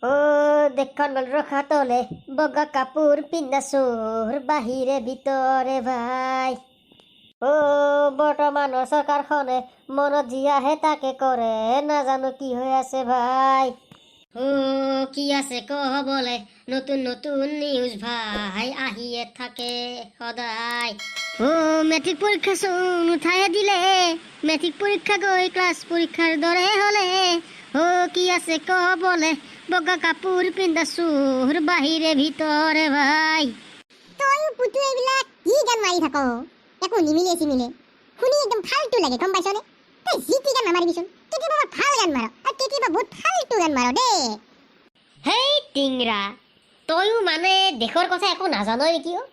অ' দেশখন গ'ল ৰসাতলে, বগা কাপোৰ পিন্ধা চোৰ বাহিৰে ভিতৰে ভাই। অ' বৰ্তমানৰ চৰকাৰখনে মনত যি আহে তাকে কৰে, নাজানো কি হৈ আছে ভাই। অ' কি আছে কবলে, নতুন নতুন নিউজ ভাই আহিয়ে থাকে সদায়। অ' মেট্ৰিক পৰীক্ষা চোন উঠাই দিলে, মেট্ৰিক পৰীক্ষা গৈ ক্লাছ পৰীক্ষাৰ দৰে হ'লে। অ' কি আছে কবলে, বগা কাপোৰ পিন্ধা চোৰ বাহিৰে ভিতৰে ভাই। তয়ো পুতু, এইবিলাক কি গান মাৰি থাক? একো নিমিলে চিমিলে, শুনি একদম ফাল্টু লাগে, গম পাইছনে? তই যি টি গান নামাৰিবিচোন। কেতিয়াবা বৰ ভাল গান মাৰ আৰু কেতিয়াবা বহুত ফাল্টু গান মাৰ দেই। হেই টিংৰা, তয়ো মানে দেশৰ কথা একো নাজানই নেকি অ'?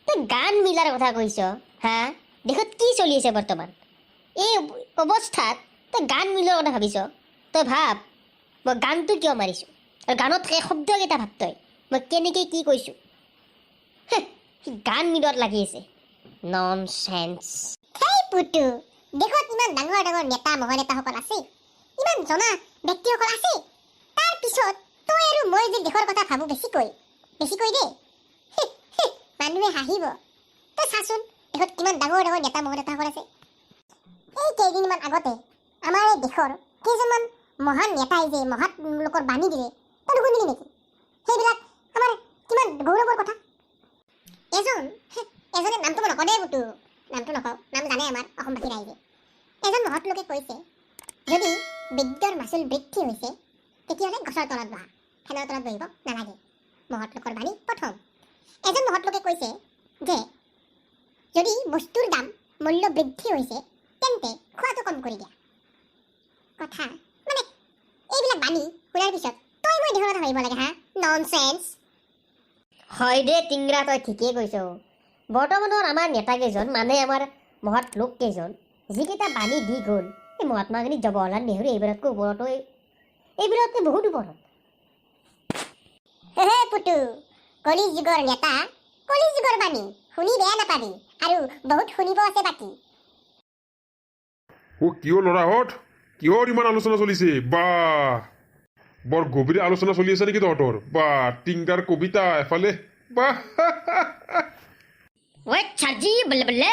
তই গান মিলাৰ কথা কৈছ হা? দেশত কি চলি আছে বৰ্তমান, এই অৱস্থাত তই গান মিলোৱাৰ কথা ভাবিছ? তই ভাব, মই গানটো কিয় মাৰিছোঁ আৰু গানত এই শব্দকেইটা ভাব তই, মই কেনেকৈ কি কৈছোঁ। হেহ, সি গান মিলোৱাত লাগি আছে, নন চেন্স। হেই পুতু, দেশত ইমান ডাঙৰ ডাঙৰ নেতা মহানেতাসকল আছে, ইমান জনা ব্যক্তিসকল আছে, তাৰ পিছত তই আৰু মই যে দেশৰ কথা ভাবো বেছিকৈ বেছিকৈ দেই, হে, হে, মানুহে হাঁহিব। তই চাচোন, দেশত কিমান ডাঙৰ ডাঙৰ নেতা মহানেতাসকল আছে। এই কেইদিনমান আগতে আমাৰ এই দেশৰ কেইজনমান মহান নেতাই যে মহাত লোকৰ বাণী দিলে, তই নুশুনিলি নেকি? সেইবিলাক আমাৰ কিমান গৌৰৱৰ কথা। এজন এজনে, নামটো মই নকওঁ দেই পুতু, নামটো নকওঁ, নাম জানে আমাৰ অসমবাসী ৰাইজে। এজন মহৎ লোকে কৈছে, যদি বিদ্যুতৰ মাচুল বৃদ্ধি হৈছে, তেতিয়াহ'লে গছৰ তলত বহা, ফেনৰ তলত বহিব নালাগে। মহৎ লোকৰ বাণী প্ৰথম। এজন মহৎ লোকে কৈছে যে যদি বস্তুৰ দাম মূল্য বৃদ্ধি হৈছে, তেন্তে খোৱাটো কম কৰি দিয়া। কথা মানে এইবিলাক বাণী শুনাৰ পিছত তই মই দেশৰ কথা ভাবিব লাগে হা? Nonsense. হয় দে টিংৰা, তই ঠিকেই কৈছ। বৰ্তমানৰ আমাৰ নেতাকেইজন, মানে আমাৰ মহৎ লোককেইজন, যিকেইটা বাণী দি গ'ল, এই মহাত্মা গান্ধী, জৱাহৰলাল নেহৰু এইবোৰতকৈ ওপৰতো, এইবোৰতকৈ বহুত ওপৰত। হে পুতু, কলি যুগৰ নেতা, কলি যুগৰ বাণী শুনি বেয়া নাপাবি, আৰু বহুত শুনিব আছে বাকী। অ' কিয় ল'ৰাহঁত, কিহৰ ইমান আলোচনা চলিছে? বা, বৰ গভীৰ আলোচনা চলি আছে নেকি তহঁতৰ? বা, টিংৰাৰ কবিতা এফালে, বা। ঐ চাৰ্জি, বল্লে বল্লে,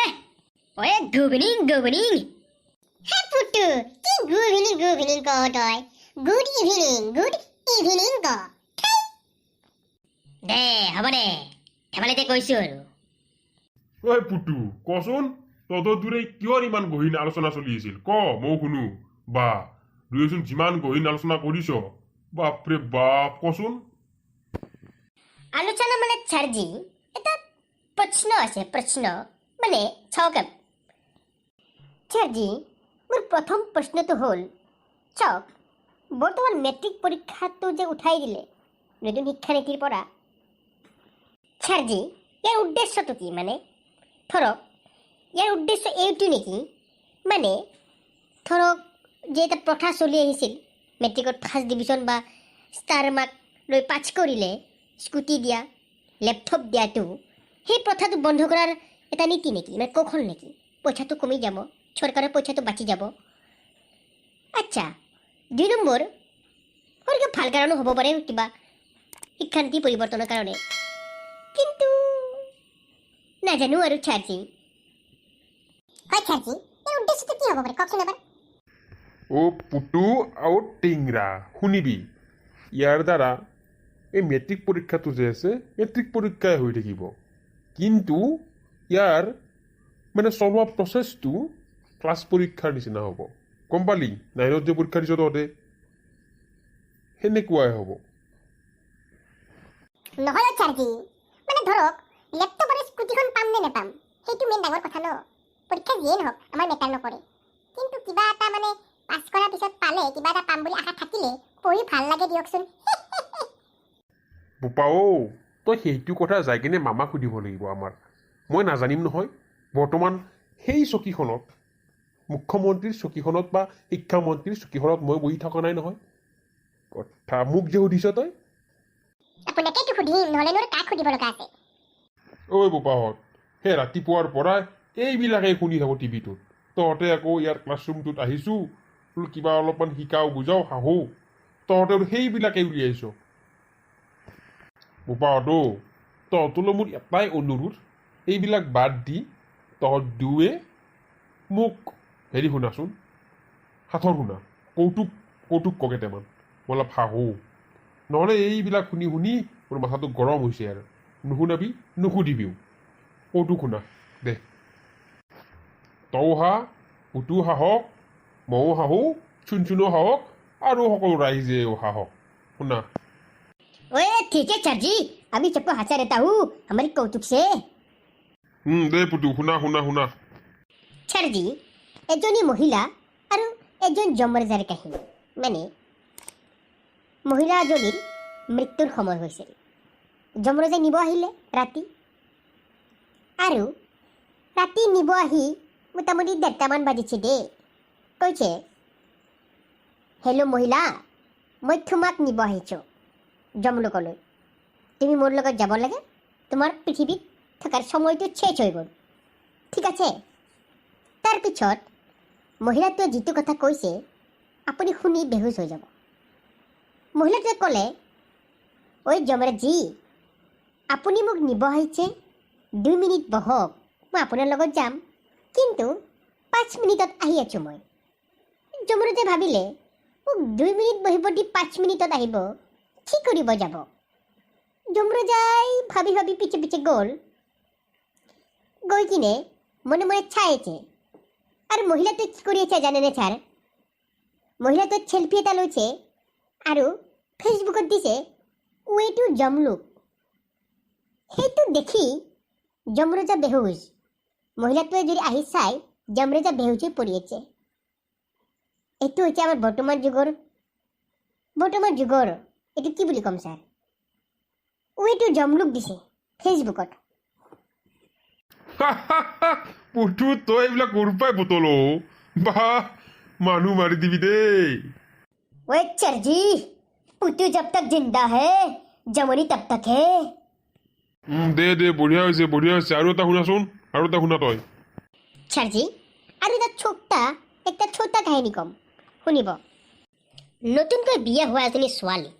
ঐ গুড ইভিনিং, গুড ইভিনিং। হে পুতু, কি গুড ইভিনিং গুড ইভিনিং ক তই? গুড ইভিনিং, গুড ইভিনিং ক। দে, হ'ব দে, ধেমালিতে কৈছো আৰু। ঐ পুতু, কচোন, তহঁতৰ দূৰে কিহৰ ইমান গহীন আলোচনা চলি আছিল? ক, ময়ো শুনো। বা, দুয়োচোন যিমান গহীন আলোচনা কৰিছ, বাপৰে বাপ, কচোন। আলোচনা মানে চাৰ্জি, এটা প্ৰশ্ন আছে, প্ৰশ্ন মানে চাওক চাৰ্জি, মোৰ প্ৰথম প্ৰশ্নটো হ'ল, চাওক, বৰ্তমান মেট্ৰিক পৰীক্ষাটো যে উঠাই দিলে নতুন শিক্ষানীতিৰ পৰা, চাৰ্জি, ইয়াৰ উদ্দেশ্যটো কি? মানে ধৰক ইয়াৰ উদ্দেশ্য এইটো নেকি, মানে ধৰক যে এটা প্ৰথা চলি আহিছিল, মেট্ৰিকত ফাৰ্ষ্ট ডিভিশ্যন বা ষ্টাৰ মাৰ্ক লৈ পাছ কৰিলে স্কুটি দিয়া, লেপটপ দিয়াটো, সেই প্ৰথাটো বন্ধ কৰাৰ এটা নীতি নেকি, মানে কৌশল নেকি? পইচাটো কমি যাব, চৰকাৰৰ পইচাটো বাচি যাব। আচ্ছা, 2 নম্বৰ হয়তো ভাল কাৰণো হ'ব পাৰে, কিবা শিক্ষানীতি পৰিৱৰ্তনৰ কাৰণে, কিন্তু নাজানো আৰু চাৰ্জি। হয় চাৰ্জি, ইয়াৰ উদ্দেশ্যটো কি হ'ব পাৰে, কওকচোন এবাৰ। অ' পুতু আৰু টিংৰা, শুনিবি, ইয়াৰ দ্বাৰা এই মেট্ৰিক পৰীক্ষাটো যে আছে, মেট্ৰিক পৰীক্ষাই হৈ থাকিব, কিন্তু ইয়াৰ মানে চলোৱা প্ৰচেছটো ক্লাছ পৰীক্ষাৰ নিচিনা হ'ব, গম পালি? নাইনত যে পৰীক্ষা দিছ তহঁতে, সেনেকুৱাই হ'ব। নহয় অ' চাৰ্জি, মানে ধৰক লেপটপ আৰু স্কুটিখন পাম নে নেপাম, সেইটো মেইন ডাঙৰ কথা ন। পৰীক্ষা যিয়ে নহওক আমাৰ মেটাৰ নকৰে, কিন্তু কিবা এটা মানে পাছ কৰাৰ পিছত পালে কিবা এটা পাম বুলি আশা থাকিলে পঢ়ি ভাল লাগে দিয়কচোন। বোপা অ', তই সেইটো কথা যাই কিনে মামাক সুধিব লাগিব আমাৰ, মই নাজানিম নহয়। বৰ্তমান সেই চকীখনত, মুখ্যমন্ত্ৰীৰ চকীখনত বা শিক্ষামন্ত্ৰীৰ চকীখনত মই বহি থকা নাই নহয়। কথা মোক যে সুধিছ তই। আপোনাকেতো সুধিম, নহ'লেনো আৰু কাক সুধিব লগা আছে? ঐ বোপাহঁত, সেই ৰাতিপুৱাৰ পৰাই এইবিলাকেই শুনি থাকোঁ টিভিটোত। তহঁতে আকৌ ইয়াৰ ক্লাছৰুমটোত আহিছোঁ বোলো কিবা অলপমান শিকাওঁ বুজাওঁ, হাঁহো, তহঁতে আৰু সেইবিলাকেই উলিয়াইছ। বোপাহঁতো, তহঁতলৈ মোৰ এটাই অনুৰোধ, এইবিলাক বাদ দি তহঁত দুয়ে মোক হেৰি শুনাচোন, সাঁথৰ শুনা, কৌতুক কৌতুক ক কেইটামান, মই অলপ হাঁহো। নহ'লে এইবিলাক শুনি শুনি মোৰ মাথাটো গৰম হৈছে আৰু। নুশুনাবি, নুসুধিবিও, কৌতুক শুনা দে। তয়ো হাঁহ, পুতু হাঁহক, ময়ো হাঁহো, চুনচুনো হাঁহক, আৰু সকলো ৰাইজেও হাঁহক। শুনা। ओए ठीक है सर जी, अभी सबको हंसा रहता हूँ हमारी कौतुक से। দে পুতু, শুনা শুনা শুনা। ছাৰ জি, এজনী মহিলা আৰু এজন যমৰজাৰ কাহিনী। মানে মহিলাজনীৰ মৃত্যুৰ সময় হৈছিল। যমৰজাই নিব আহিলে ৰাতি, আৰু ৰাতি নিব আহি মোটামুটি 1:30মান বাজিছে দেই। কৈছে, হেল্ল' মহিলা, মই তোমাক নিব আহিছোঁ যমলোকলৈ, তুমি মোৰ লগত যাব লাগে, তোমাৰ পৃথিৱীত থকাৰ সময়টো শেষ হৈ গ'ল, ঠিক আছে? তাৰপিছত মহিলাটোৱে যিটো কথা কৈছে আপুনি শুনি বেহুচ হৈ যাব। মহিলাটোৱে ক'লে, ঐ যমৰাজী, আপুনি মোক নিব আহিছে, 2 মিনিট বহক, মই আপোনাৰ লগত যাম, কিন্তু 5 মিনিটত আহি আছোঁ মই। যমৰাজে ভাবিলে, মোক 2 মিনিট বহিব দি 5 মিনিটত আহিব, কি কৰিব যাব? যমৰাজাই ভাবি ভাবি পিছে পিছে গ'ল, গৈ কিনে মনে মনে চাই আছে। আৰু মহিলাটোৱে কি কৰি আছে জানেনে ছাৰ? মহিলাটোৱে চেলফি এটা লৈছে আৰু ফেচবুকত দিছে, ৱে টু যমলোক। সেইটো দেখি যমৰজা বেহুজ। মহিলাটোৱে যদি আহি চাই, যমৰজা বেহুজ হৈ পৰি আছে। এইটো হৈছে আমাৰ বৰ্তমান যুগৰ এইটো কি বুলি ক'ম ছাৰ? ৱে টু যমলোক দিছে ফেচবুকত। পুতু, তই এইবিলাক ক'ৰ পৰাই বুটল? বা, মানুহ মাৰি দিবি দেই। ओए चर्जी, पुतू जब तक जिंदा है, जमुनी तब तक है। দে দে, বঢ়িয়া হৈছে, বঢ়িয়া হৈছে। আৰু এটা শুনাচোন, আৰু এটা শুনা তই। চাৰজি, আৰু এটা ছোটা কাহিনী ক'ম, শুনিব। নতুনকৈ বিয়া হোৱা এজনী ছোৱালী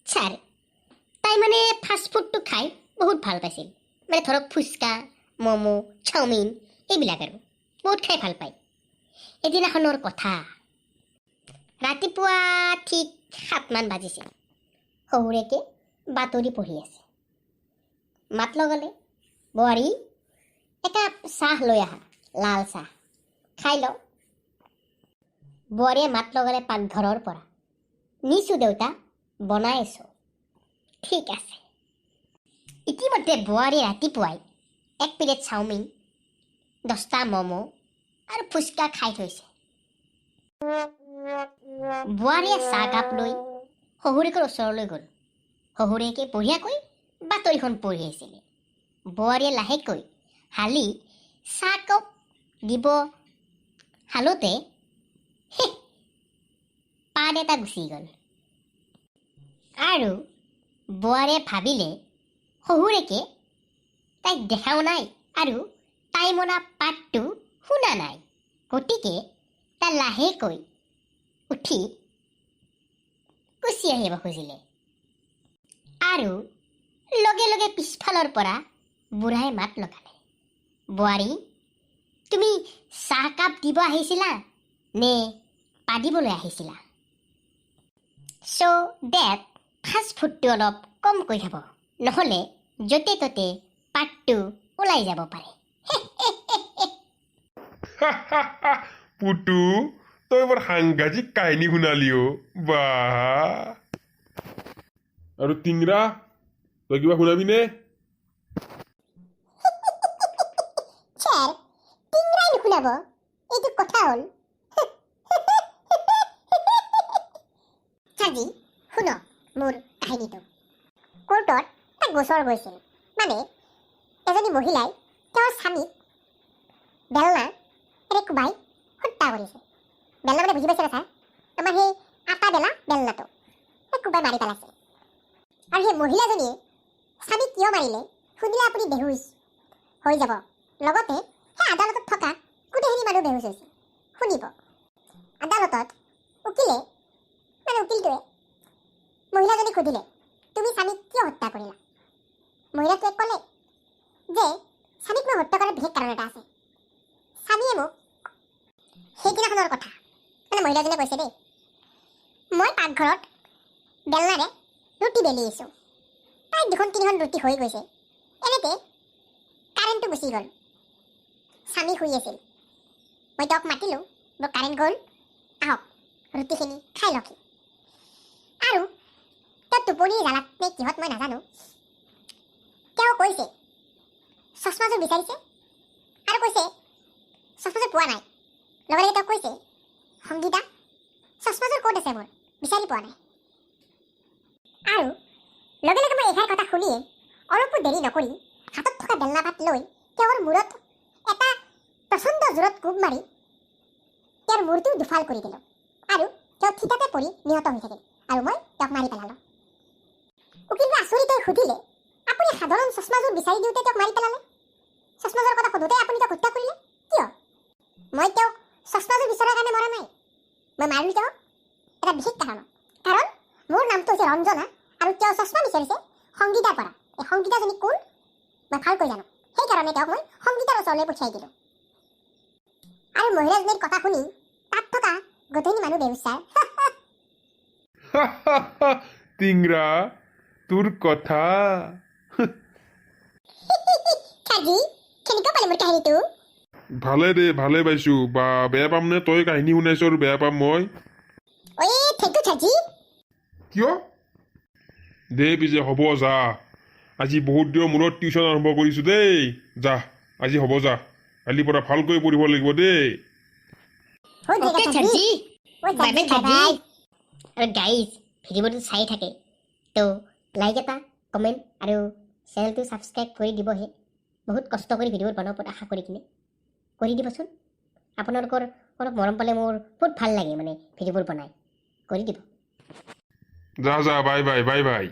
ছাৰ, তাই মানে ফাষ্ট ফুডটো খাই বহুত ভাল পাইছিল। মানে ধৰক ফুচকা, ম'ম', চাওমিন এইবিলাক আৰু বহুত খাই ভাল পায়। এদিনাখনৰ কথা, ৰাতিপুৱা ঠিক 7মান বাজিছে। শহুৰেকে বাতৰি পঢ়ি আছে। মাত লগালে, বোৱাৰী, একাপ চাহ লৈ আহা, লাল চাহ খাই লওঁ। বোৱাৰীয়ে মাত লগালে পাকঘৰৰ পৰা, নিছোঁ দেউতা, বনাই আছোঁ। ঠিক আছে। ইতিমধ্যে বোৱাৰীয়ে ৰাতিপুৱাই এক প্লেট চাওমিন, 10টা ম'ম' আৰু ফুচকা খাই থৈছে। বোৱাৰীয়ে চাহকাপ লৈ শহুৰেকৰ ওচৰলৈ গ'ল। শহুৰেকে বঢ়িয়াকৈ বাতৰিখন পঢ়ি আছিলে। বোৱাৰীয়ে লাহেকৈ হালি চাহকাপ দিব হালোতে পাত এটা গুচি গ'ল। আৰু বোৱাৰীয়ে ভাবিলে, শহুৰেকে তাইক দেখাও নাই আৰু তাই মনা পাতটো শুনা নাই। গতিকে তাই লাহেকৈ উঠি গুচি আহিব খুজিলে আৰু লগে লগে পিছফালৰ পৰা বুঢ়াই মাত লগালে, বোৱাৰী, তুমি চাহকাপ দিব আহিছিলা নে পাদিবলৈ আহিছিলা? চ' ডেট ফাষ্ট ফুডটো অলপ কমকৈ খাব, নহ'লে য'তে ত'তে পাতটো ওলাই যাব পাৰে। পুতু, তই বৰ সাংঘাতিক কাহিনী শুনালি অ', বাহ। আৰু টিংৰা, তই কিবা শুনাবি নে? ছাৰ, টিংৰাই নুশুনাব, এইটো কথা হ'ল? ছাৰজী, শুনক মোৰ কাহিনীটো। কোৰ্টত এটা গোচৰ গৈছিল। মানে এজনী মহিলাই তেওঁৰ স্বামীক বেলনা এনে কোবাই হত্যা কৰিছে। বেলনা মানে বুজি পাইছে না ছাৰ? আমাৰ সেই আটা বেলা বেলনাটো, সেই কোবাই মাৰি পেলাইছে। আৰু সেই মহিলাজনীয়ে স্বামীক কিয় মাৰিলে শুনিলে আপুনি বেহুচ হৈ যাব, লগতে সেই আদালতত থকা গোটেইখিনি মানুহ বেহুচ হৈছে। শুনিব, আদালতত উকিলে, মানে উকিলটোৱে মহিলাজনীক সুধিলে, তুমি স্বামীক কিয় হত্যা কৰিলা? মানে মহিলাজনে কৈছে দেই, মই পাকঘৰত বেলনাৰে ৰুটি বেলি আছোঁ। প্ৰায় দুখন তিনিখন ৰুটি হৈ গৈছে। এনেতে কাৰেণ্টটো গুচি গ'ল। স্বামী শুই আছিল। মই তেওঁক মাতিলোঁ, বোলো কাৰেণ্ট গ'ল, আহক ৰুটিখিনি খাই লওকহি। আৰু তেওঁ টোপনি জ্বালাত নে কিহত মই নাজানো, তেওঁ কৈছে চশমাযোৰ বিচাৰিছে আৰু কৈছে চশমাযোৰ পোৱা নাই। লগে লগে তেওঁ কৈছে, সংগীতা, চশমাযোৰ ক'ত আছে মোৰ বিচাৰি পোৱা নাই। আৰু লগে লগে মই এইষাৰ কথা শুনিয়ে অলপো দেৰি নকৰি হাতত থকা বেলনা পাত লৈ তেওঁৰ মূৰত এটা প্ৰচণ্ড জোৰত কোব মাৰি তেওঁৰ মূৰটো দুফাল কৰি দিলোঁ আৰু তেওঁ থিতাতে পৰি নিহত হৈ থাকিল আৰু মই তেওঁক মাৰি পেলালোঁ। উকিলটো আচৰিত হৈ সুধিলে, আপুনি সাধাৰণ চশমাযোৰ বিচাৰি দিওঁতে তেওঁক মাৰি পেলালে? চশমাযোৰৰ কথা সোধোঁতে আপুনি তেওঁক হত্যা কৰিলে কিয়? মই তেওঁক চশমাযোৰ বিচৰাৰ কাৰণে মৰা নাই, মই মাৰিলোঁ তেওঁক এটা বিশেষ কাৰণত। কাৰণ মোৰ নামটো হৈছে ৰঞ্জনা আৰু তেওঁ চশমা বিচাৰিছে সংগীতাৰ পৰা। এই সংগীতাজনী কোন মই ভালকৈ জানো, সেইকাৰণে তেওঁক মই সংগীতাৰ ওচৰলৈ পঠিয়াই দিলোঁ। আৰু মহিলাজনীৰ কথা শুনি তাত থকা গোটেইখিনি মানুহ বেহুচাৰ। টিংৰা, তোৰ কথা। ছাৰজী, কেনেকুৱা পালে মোৰ কাহিনীটো? ভালে দে, ভালে পাইছো। বা বেয়া পাম নে? তই কাহিনী শুনাইছ আৰু বেয়া পাম মই? ঐ, thank U ছাৰজী। কিয় দে পিছে, হ'ব যা। আজি বহুত দিনৰ মূৰত টিউশ্যন আৰম্ভ কৰিছোঁ দেই। যা, আজি হ'ব যা, কালিৰ পৰা ভালকৈ পঢ়িব লাগিব দেই। হৈ অ'কে যায়। ছাৰজী। ঐ। Bye bye. ছাৰজী, bye bye. ছাৰজী। আৰু গাইজ, ভিডিঅ'টো চাই থাকে তো লাইক এটা, কমেণ্ট আৰু চেনেলটো ছাবস্ক্ৰাইব কৰি দিবহে। বহুত কষ্ট কৰি ভিডিঅ'বোৰ বনাব আশা কৰি কিনে কৰি দিবচোন। আপোনালোকৰ অলপ মৰম পালে মোৰ বহুত ভাল লাগে, মানে ভিডিঅ'বোৰ বনাই কৰি দিব। যা যা, বাই বাই, বাই বাই।